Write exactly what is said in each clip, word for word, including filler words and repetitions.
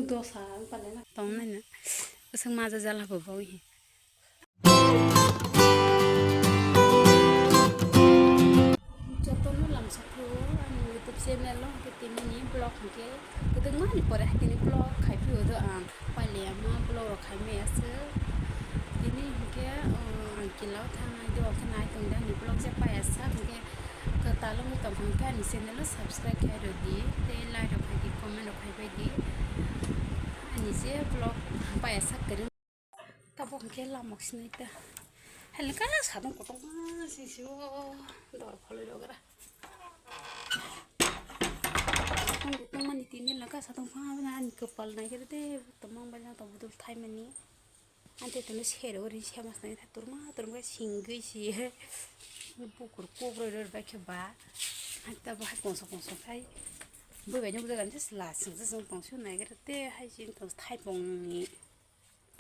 Dosa wng pale na. Tong nai na. Bwswk maja jala bo bo hi. Jotono lamsokhu ani YouTube channel o, hwnkhe tini ni vlog hwnkhe kwdwkma ni pore hai tini vlog khai phio do ang. Pailiyama vlog rok khai maya se. Tini hwnkhe, uh, ang kila o thangnai do, hwnkhe nai tong di ani vlog je paya sak hwnkhe kwtal wngwi tong kha, hwnkhe ani channel o subscribe khai rw di, tei like rok khai di, comment rok khai bai di. Ani je vlog paya sak kwrwng. Tabuk hwnkhe lamok sinai ta. Hai le kala sadong kotorma sisi o dor phalwi rok gra. Ang tongmani tini laka sadong pha ani kwpal nai khe de tongmang bai tong budul thaimani. Ante tini sero ri sema sinai ta turma turma singwi si he. Bukur kok roi roi bai khe ba. Hai ta ba hai kongso kongso khai. Bui bai nukjagani se la singsa sing tong sio nai khe de hai sing tong thaipong ni.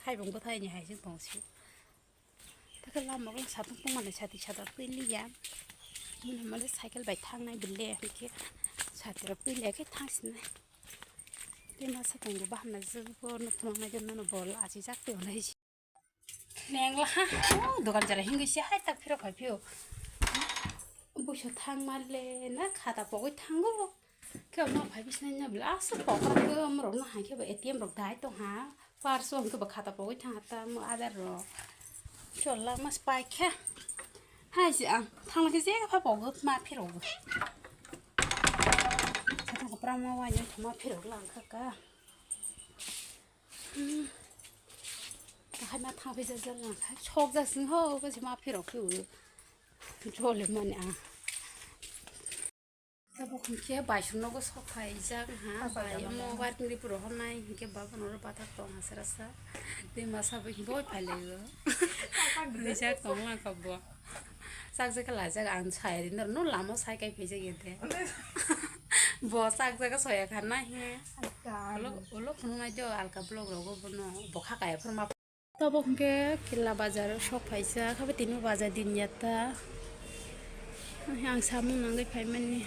Thaibung bwthaini hai se tong sio. Takhe lama o satong tongmani sati sata piliya. Mwnwi mwnwi cycle bai thangnai bile, hwnkhe sati rok piliya khe thangsinai. Tei masa tongo bahamnai jwk bo nukhuno nai jwk nano bol achijak tei hwnwi. Nengla ha, o dogan jara hingwi se hai tak phirok phai phio. Buisa thang male na khata pogwi thango. Khe no phai bisnai na bla aswk pokra khe omorok no hai khe ba A T M rok dai tong ha. Parso hwnkhe ba khata pogwi thang ha ta mo adar rok. Cholla mas pai khe. Hai se ang thang khe je pha pogo ma phiro. Khata ko pra ma wa nya ma phiro lang kha ka. Hmm. Hai ma thang phe ja ja lang kha. Chok ja sing ho ko se ma phiro khe u. Chole mani ang. Tabuk hwnkhe baisong nogo sok phaijak ha, bai omo working riporo honnai hwnkhe baba noro bathak tong ha sara sa. Tei masa bai boi phailaio. Rijak tong lang kha bo. Chak jaka laijak ang sai ri noro no lama sai kai phaijak ya de. Bo chak jaka soya kha na he. Ulo, ulo phunuknai do alka vlog rogo bono bo kha kaya phuru ma. Tabuk hwnkhe Killa bazar o sok phaijak, habai tini bazar din ya ta. Ang samung nangwi phaimani.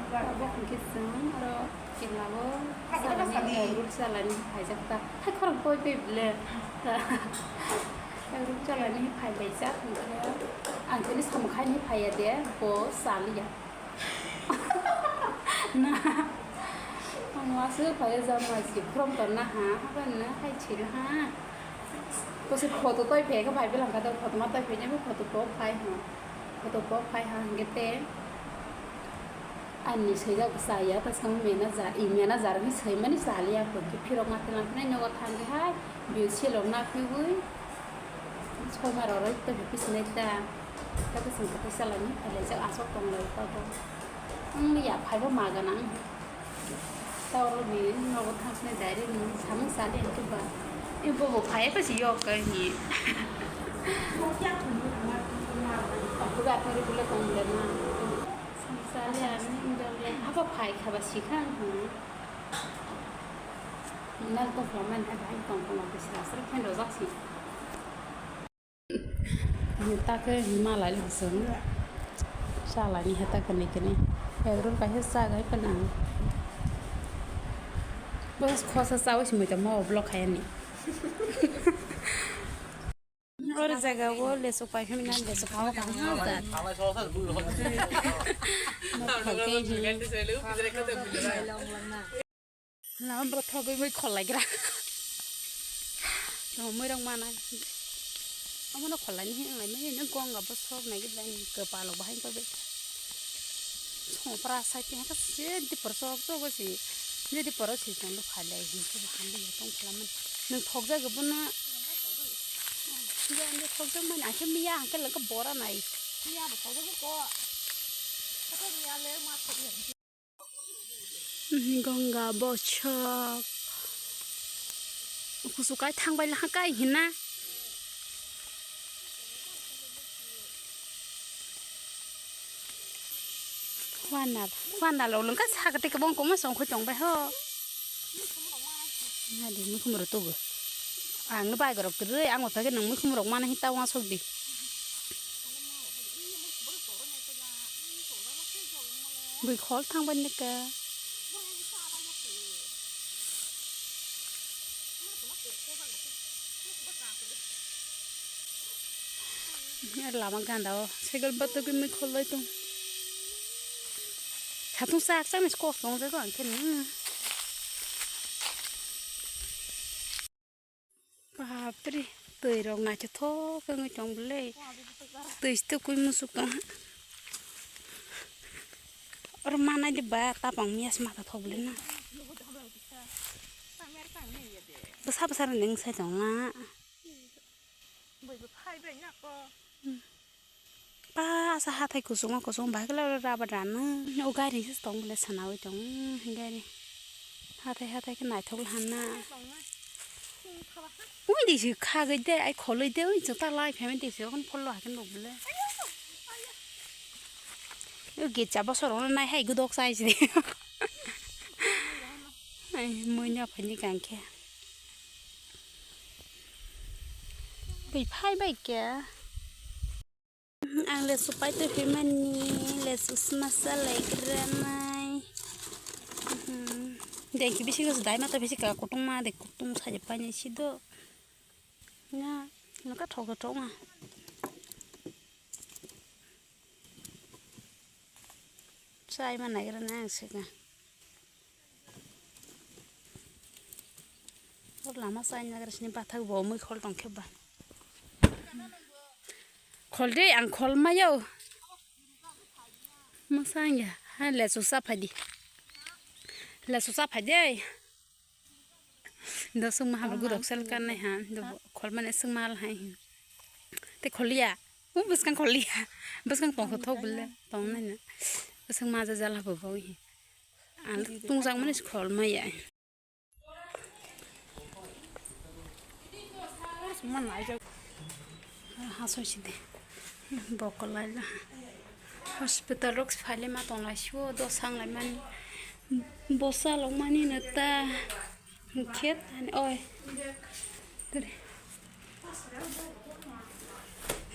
Tabuk hwnkhe chwng oro Killa o salani, egg roll salani phaijak ta. Hai khorang koi twi ble. Egg roll salani phailaijak hwnkhe ang tini samung khaini phaiya de, bo saliya. Na. Ang aswk phai jama si from to na ha, haban na hai chini ha. Ko se photo toi phe ka phai bilang ka to photo ma toi phe ne photo po phai ha. Photo po phai ha hingke te. Ani soi jak sa ya ta sang mena ja, i mena ja ri soi mani sa li ya ko ki phirok ma te lang nai nogo thang ke hai. Bi silok na phi gui. Chhoma rok roi tei bisinai ta. Ta bwswng kwthwi salani phailai jak aswk tonglai ta bo. Wng ya phaibo ma gana wng. Ta oro ni nogo thangsinai direct ni samung sali hwnkhe ba. Ebo bo phai bwsi yok ka ni. Buga thori bule tong le na. Samung sali ani wng jak le haba phai kha ba sikha wng. Nal tong khlaimani hai bahai tong tong khe sra sra khe rojak si. Takhe malai lwsong. Chalani he takhe ni kini. Egg roll kaisa chagai phano ang. Bos khosa chawi si muita mo vlog khayani. Or jaga o lesu pai phimna lesu khawa kha. Mo khaike hi. Lama bothogwi mui khol laigra. Tamo muirok mana. Omono khol laini hinwi wnglaimani, nw gong abo sok naikhe bini kwpalo bahai wngkha bai. Songpra side ni hakhe se dipor sok sok se. Je dipor o se chwng nw khailai hinwi bo hamya tong khlaimani. Nwng thokjagwi bono. Thokjakmani, ang khe miya ang khe lwngkha bora nai. Miya bo thokjagwi ko. Miya le ma thok. Ganga bochok. Kusu kai thang bai laha kai hina. Wanal, wanal lo lengka sakati kebong koma songkhoi tong bai ho. Nadi mukhum ro tugu. Ang no bai gorok kwrwi, ang bo phai khe nwng muikhum rok mana hi ta uansuk di. Bui khol thang bai neka. Lama ganda o cycle batugwi mui kholai tong. Satung sak sak ni kok tong jago ang khe nung. Bapre, twi rok naithothok wngwi tong bwle. Twi se twi musuk tong. Oro manai de ba tapang mias matha thok bwle na. Bwsa bwsa rw ning sai tong na. Pa asa hathai kuchukma kuchukma bahai khe rubber rano. O gari se tong bwle sanawi tong gari. Hathai hathai khe naithok le hamna. Ui di se khagwi de ai kholwi de ui jota lai phaimani de se okon phollo hai khe nuk bwle. O gate cha bosor ono nai hai gudok chai se. Ai mui no phaini kang khe. Bai phai bai khe. Ang lesu pai tongphaimani, lesu sma sa laikranai. Dengki bisingo se daima tongphaisi ka kutung ma de kutung saje painai sido. Nya, nokha thok thok ma. Chai ma naigra nai ang sika. Hor lama chai nagra sini bathak bo mui khol tong khe ba. Khol de ang khol mayo. Masa ya, ha lesu sa phai di. Lesu sa phai de. Do sung ma hamar gurok sel kan nai ha. Do khol mane sung mal hai. Te khol ya. U bwskang khol ya. Bwskang tong thok bwle. Tong nai na. Bwskang ma ja jala bo bo hi. Ang tungjakmani se kholmaya. Hasoiside. Bokolai la. Hospital rok phaile ma tonglai sio do sanglaimani. Bosa longmani no ta. Khet ani oi. Dere.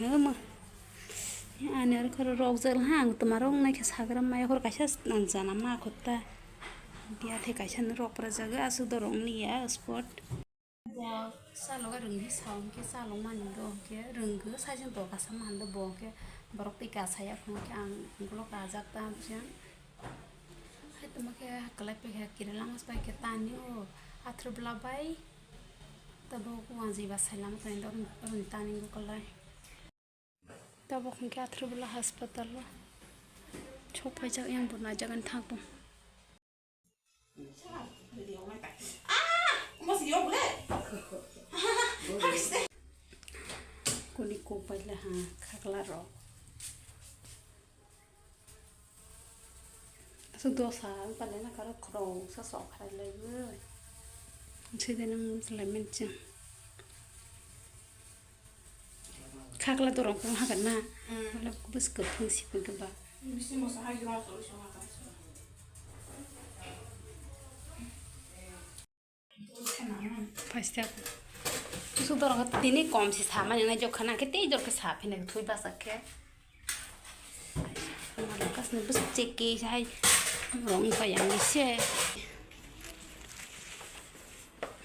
Hema. Ani aro khoro rok jal ha ang toma rok nai khe sagram mai khoro kaisa ang jana ma khutta. Biya the kaisa ni rok pra jaga asuk dorong ni ya spot. Bo salo ga rwngwi sa hwnkhe salong mani do hwnkhe rwngwi saijwk doga sa man do bo hwnkhe borok twi kasa ya hwnkhe ang ulo kajak ta hwnkhe. Hai tamo khe kwlai paikha kiri lama se paikha tani o athru bwla bai tabuk wanjwi ba sai lama tani do oroni tani kwlai. Tabuk hwnkhe athru bwla hospital o sok paijak yang bo naijak ani thang tong. Kuni kok paila ha khakla rok. Aswk dosa ang pailai na karo khoroksa sok khailaiwi. Side nang muchulai menching. Khakla dorong kung hagan na. Mm. Wala bwswk kwthwng sipung khe ba. Bisi mosa hai jora tolo song hagan. Paista. Kusuk dorong tini kom si samani na jokha na khe tei jor khe sa phina thui basa khe. Kasni bwswk cheki hai rong kaya ni se.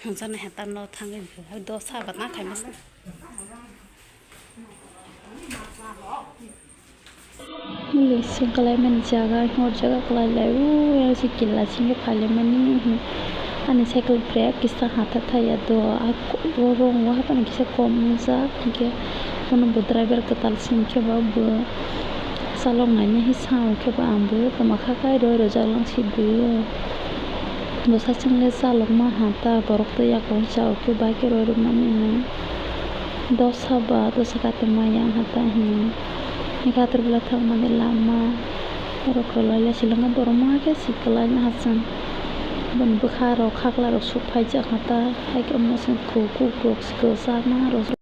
Hwnsa nai hatar no thangwi hai dosa ba na khai masa. Mili sungkalaimani jaga, hor jaga kwlai lai, o, yang si kila singwi phailaimani, hmm. Ani cycle brake kisa hatha thaya do, a, o rong o haphano kisa kom wngjak, hinkhe bono bo driver kwtal se hinkhe ba bo chalok naina hi sa hinkhe ba ang bo tongma kha kai roi rojak lang si di o. Bo sachwng le chalokma hatha, borok tei yago cha o khe bai khe roi rwmani hinwi. Dosa ba, dosa kha tongma yang hatha hinwi. Hwnkhe atur bwla thangmani lama. Oro kwlai le swlwngkha borok ma khe si kwlai no hachwng. Boni bwkha rok khakla rok suk phaijak kha ta. Hai khe omo chwng khu khu rok si kwchangma rok.